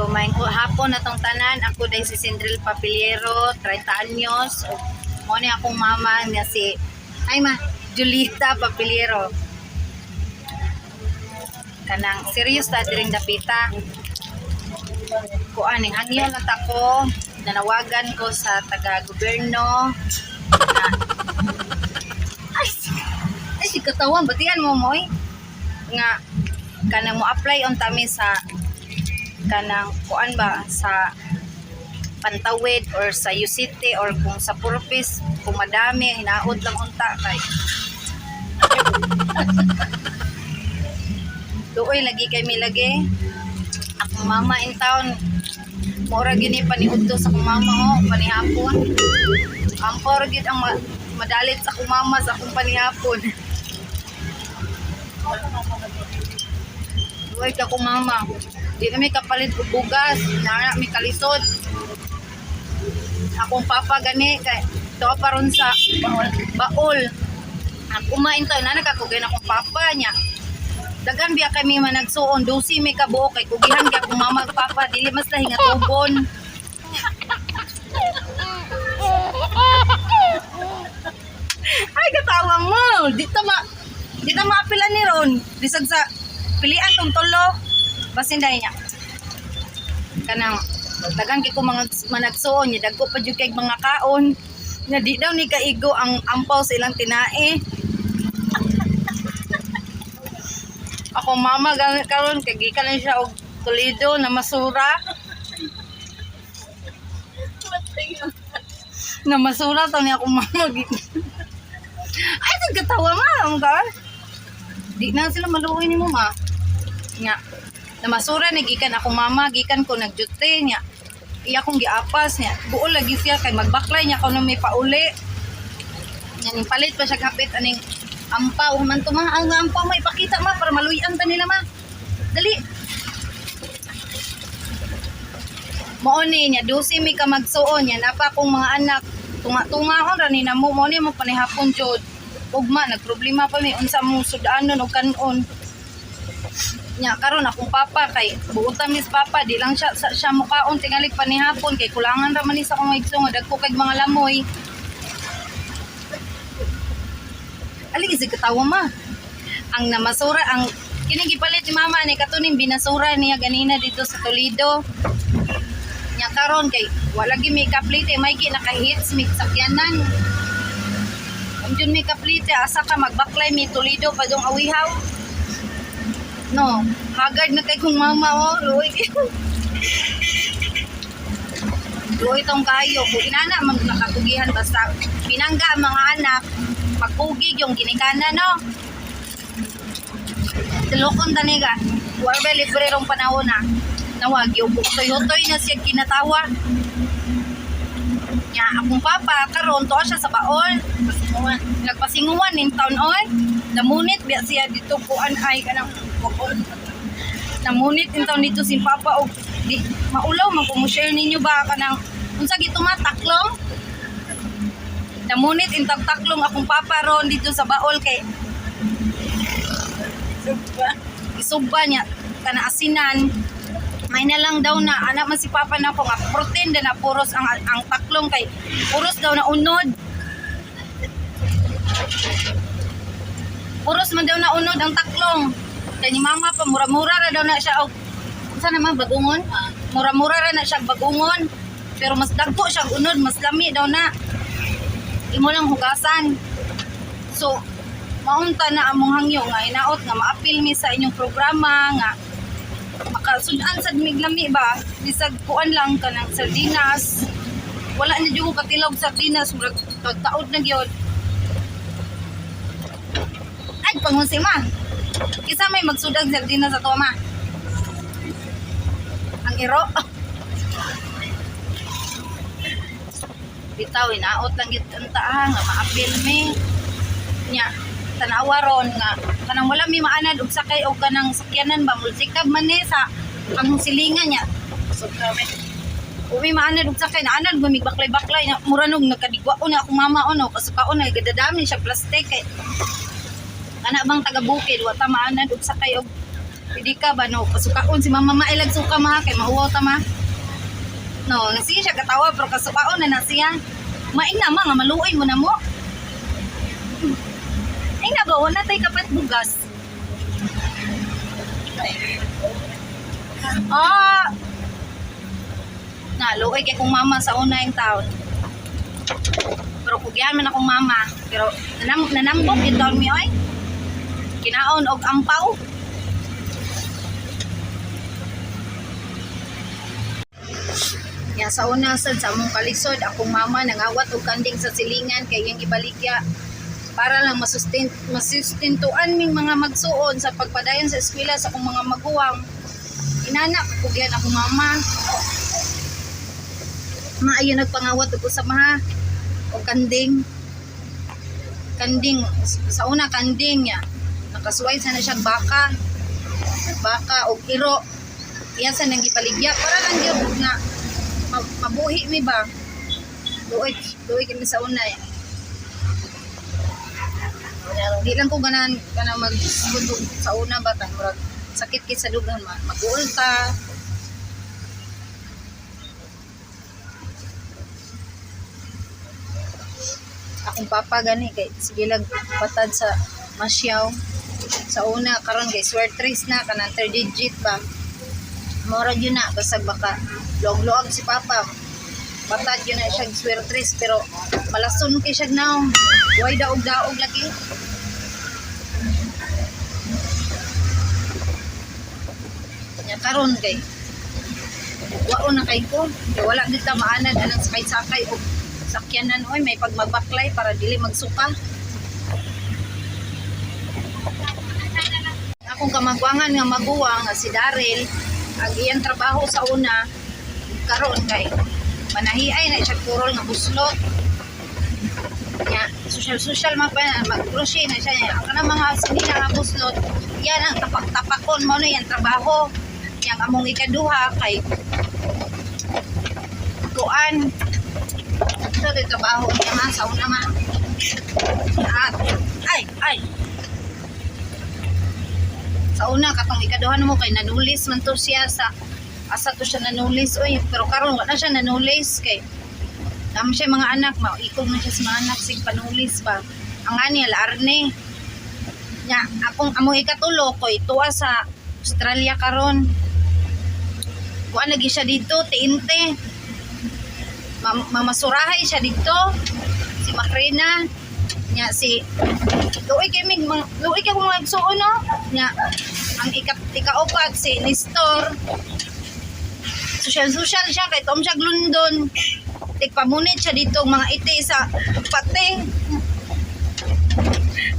So maayong hapon na tong tanan. Ako day si Cindrel Papiliero, 30 anyos. Ug mao ni akong mama nga si, ay ma, Julita Papiliero. Kanang serious ta diring dapita. Kuan ning hangyo lang ta ko, nanawagan ko sa taga gobyerno na ay, ay si katawan batian mo moy nga kanang mo apply on tami sa kanang kuan ba sa Pantawid or sa UCT or kung sa Purpose, kung madami hinaod lang unta kay luoy lagi kay mi lagi. Akong mama in town, mura gini paniudto sa akong mama ho panihapon. Ampor gid ang madalit sa akong mama sa akong panihapon. Luoy ka akong mama, di na may kapalit og bugas na mi kalisod. Akong papa gani kay to pa ron sa baol. Ang kumain to na nagkakugay na akong papa niya. Dagan biya kami managsuon, 12 may kabuok kay kugihan kay akong mama ug papa, dili mas lahi nga tubon. Ay, katawa mo. Di ta maapilan ni ron. Bisag sa pilian tong tulo. Basin dahil niya. Kanang dagan kay ko mga managsuon niya, dagko pa jud kay mga kaon. Nga di daw ni kaigo ang ampaw sa ilang tinae. Ako mama gamit karon kay gikan na siya og Toledo na masura. Na masura to niya akong mama. Ay, nagkatawa ma. Ang ka? Di na sila maluoy ni mo ma. Nga, namasura ni gikan akong mama, gikan ko nagjute niya. Iya akong giapas niya. Buo lagi siya kay magbaklay niya kung may pauli. Nya ning palit pa siya kapit aning ampaw man to ma. Ang ampaw may ipakita ma para maluyan ta nila ma. Dali. Mao ni niya, dusi mi ka magsuon niya, napa akong mga anak. Tunga-tungahon ra ni namo, mao ni mo panihapon jud. Ugma nagproblema pa mi unsa mo sudanon og kanon. Nya karon akong papa kay buotan mis papa, di lang siya sa, siya mukaon tingali panihapon kay kulangan ra man ni sa akong igsoon nga dagko kay mga lamoy. Ali isig katawa ma. Ang namasura ang kining gipalit ni mama ni katuning binasura niya ganina dito sa Toledo. Nya karon kay wala gi may kaplite, may gi naka-hits mig sakyanan. Kung dyan may kaplite, asa ka magbaklay may Toledo pa dong awihaw. No, haggard na kay kong mama oh, luoy. Luoy tong kayo. Kung inana man nakakugihan basta pinangga ang mga anak, pagpugig yung ginikana no. Tulokon taniga. Wa ba libre rong panahon na. Nawag yung hutoy-hutoy na siya kinatawa. Nya akong papa karon to siya sa baol. Pasinguan. Nagpasinguan in town oy. Namunit biya siya dito kuan ay kanang Bukol. Namunit in town dito si papa og di maulaw man kung mo-share ninyo ba kanang unsa gito ma, taklong. Namunit in tag taklong akong papa ron dito sa baol kay Sugba. Isugba niya kana asinan may na lang daw na anak man si papa na ko nga protein na puros ang taklong kay puros daw na unod, puros man daw na unod ang taklong. Kay ni mama pa, mura-mura ra daw na siya og unsa naman bagungon, mura-mura ra na siya og bagungon, pero mas dagko siya og unod, mas lami daw na imo lang hugasan. So maunta na among hangyo nga hinaot nga maapil mi sa inyong programa nga makasudan sad mig lami ba, bisag kuan lang kanang sardinas. Wala na jud ko katilaw og sardinas, murag pagtaod na gyud. Ay, pangunsi ma, kisa may magsudag sardinas sa tuwa ma, ang iro. Bitaw hinaot lang gyud ang taa nga maapil mi nya. Tanawa ron nga kanang wala mi maanad og sakay og kanang sakyanan ba, multikab man ni sa ang silingan niya. Busog kami. Umi maanad og sakay, naanad ba mig baklay-baklay na mura nog nagkadigwa na akong mama ono kasukaon na gadadami siya plastic kay kana bang taga bukid, wa ta maanad og sakay og Pwede ka ba no pasukaon si mama, mailag suka ma kay mauwaw ta ma. No, sige siya katawa pero kasukaon na na siya. Maing na ma nga maluoy mo na mo. Ay na ba wala tay kapat bugas. Ah. Na luoy kay kong mama sa una yung taon. Pero kugyan man akong mama, pero nanambok yung taon mi oy. Kinaon og ampaw. Ya sa una sad sa among kalisod, akong mama nangawat og kanding sa silingan kay iyang ibaligya para lang masustentuan ming mga magsuon sa pagpadayon sa eskwela sa akong mga maguwang. Inana kakugyan akong mama. Maayo nagpangawat og usa maha og kanding. Kanding sa una kanding ya. Nakasuway sana siya baka. Baka og iro. Iya sa nang gibaligya para lang gyud nga mabuhi mi ba. Luoy, luoy kami sa una eh. Di lang ko ganan kanang mag sa una ba kay murag sakit kay sa dugan ma mag-uol ta. Akong papa gani kay sige lang patad sa masyaw sa una, karon kay swertres na kanang third digit ba. Mora yun na basag baka luog-luog si papa, patad yun na siya swertres pero malason kay siya naong way daog-daog lagi. Nya karon kay wao na kay ko kay wala gid ta maanad anang sakay-sakay og sakyanan oy, may pagmabaklay para dili magsuka. Akong kamagwangan nga maguwang nga si Daryl, ang iyang trabaho sa una, karon kay manahiay na siya kurol nga buslot. Nya social social man pa na mag-crochet na siya. Nya, ang kanang mga sinina nga buslot yan ang tapak-tapakon mo na yan trabaho. Yang among ikaduha kay kuan ito yung trabaho niya ma sa una ma at ay ay sa una katong ikaduha mo kay nanulis man to siya sa asa to siya nanulis oy, pero karon wala siya nanulis kay damo siya mga anak, maikog na siya sa mga anak sig panulis ba. Ang ani Arne nya akong among ikatulo koy tuwa sa Australia karon. Kuan lagi siya dito TNT. Mamasurahay siya dito si Makrina. Nya si luoy kay mig luoy kay kung magsuon no. Nya ang ikaupat si Nestor, social social siya kay tuom siya London, tigpamunit siya dito og mga iti sa pate.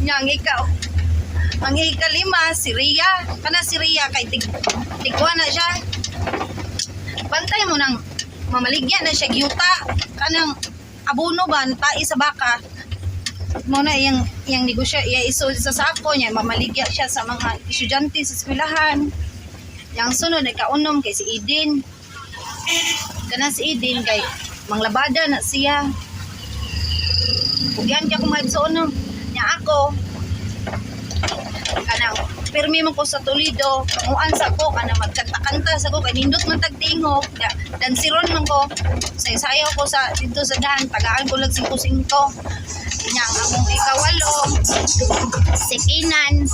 Nya ang ikalima si Ria. Kana si Ria kay tigwa na siya, bantay mo nang mamaligya na siya gyuta kanang abono ba tae sa baka mo na iyang iyang negosyo, iya iso sa sako niya, mamaligya siya sa mga estudyante sa eskwelahan. Yang sunod nagkaunom kay si Eden. Kana si Eden kay manglabada na siya. Ugyan ka kung magsuon niya ako kanang pirmi man ko sa Toledo, panguan sa ko kanang magkanta-kanta sa ko kay nindot man tag tingog, dansiron man ko, sayaw ko sa dito sa daan, tagaan ko lang 5-5. Nya ang akong ikawalo si Kinan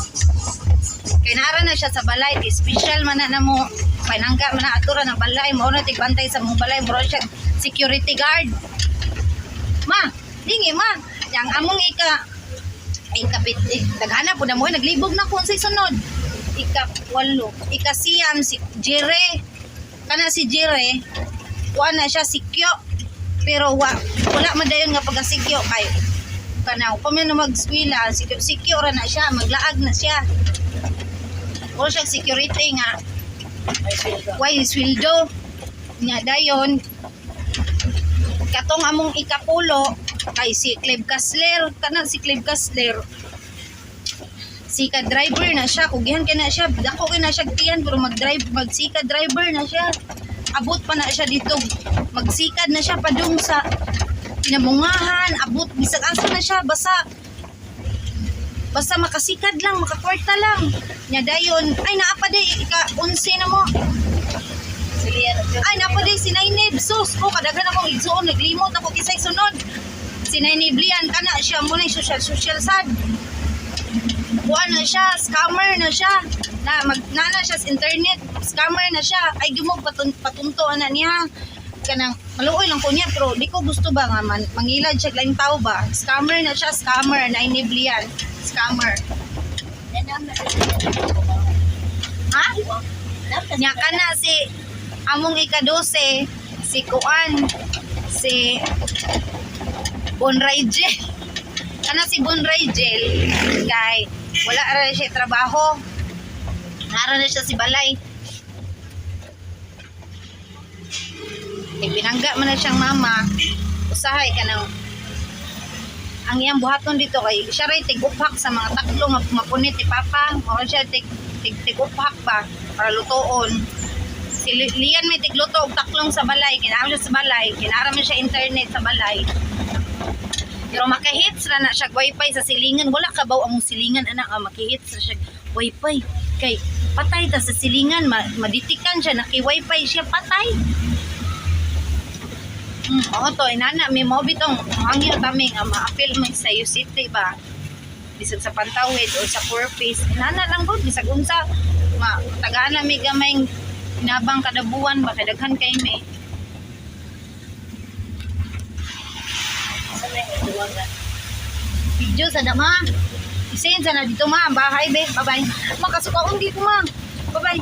kay naara na siya sa balay, di special man na namo panangga man na atura ng balay mo na tigbantay sa mong balay, mura siya security guard ma dingi ma. Yang among ika ikapit eh, daghana po na mo naglibog na ko unsay sunod ika walo ikasiyam si Jere. Kana si Jere wa na siya sikyo pero wala man dayon nga pagasikyo kay kana pa man mag-eskwela, sikyo sikyo ra na siya, maglaag na siya, wala siya security nga Ay, sweldo. way sweldo nga. Dayon katong among ikapulo kay si Clive Kasler. Kana si Clive Kasler sika driver na siya, kugihan kay na siya, dako kay na siya tiyan pero mag-drive, magsika driver na siya, abot pa na siya dito, magsikad na siya padung sa pinabungahan, abot bisag asa na siya basta. Basta makasikad lang, makakwarta lang. Nya dayon, ay naa pa day ika 11 na mo. Ay naa pa day si Nainib, sus ko kadaghan akong igsuon, naglimot ako kisay sunod. Si Nainib Lian kana siya mo na social social sad. Kuan na siya, scammer na siya. Na mag na siya sa internet, scammer na siya. Ay gimog patunto ana niya. Kanang maluoy lang ko niya pero di ko gusto ba nga man, mangilad siya laing tao ba. Scammer na siya, scammer na Lian. Scammer. Ha? Nya kana si among ika-12 si Kuan, si Bon Gel. Kana si Bon Gel kay wala ra siya trabaho. Nara na siya si balay. Kay binangga man na siyang mama. Usahay ka nang ang iyang buhaton dito kay siya ray tig-uphak sa mga taklo nga mapunit ni papa. Mao siya tig tig tig-uphak ba para lutoon. Si Lian may tigluto og taklong sa balay, kinahanglan siya sa balay, kinahanglan man siya internet sa balay. Pero makahits ra na siya wifi sa silingan. Wala ka baw ang silingan anak nga makahits ra siya wifi. Kay patay ta sa silingan, maditikan siya naki wifi siya patay. Oo to inana may mo bitong hangyo tami nga maapil man sa City ba. Bisag sa Pantawid o sa Purpose. Inana lang gud bisag unsa ma tagaan na mi gamay inabang kada buwan ba kay daghan kay mi. Video sa dama. Isend sa na dito ma, bahay be. Bye-bye. Makasukaon di ko ma. Bye-bye.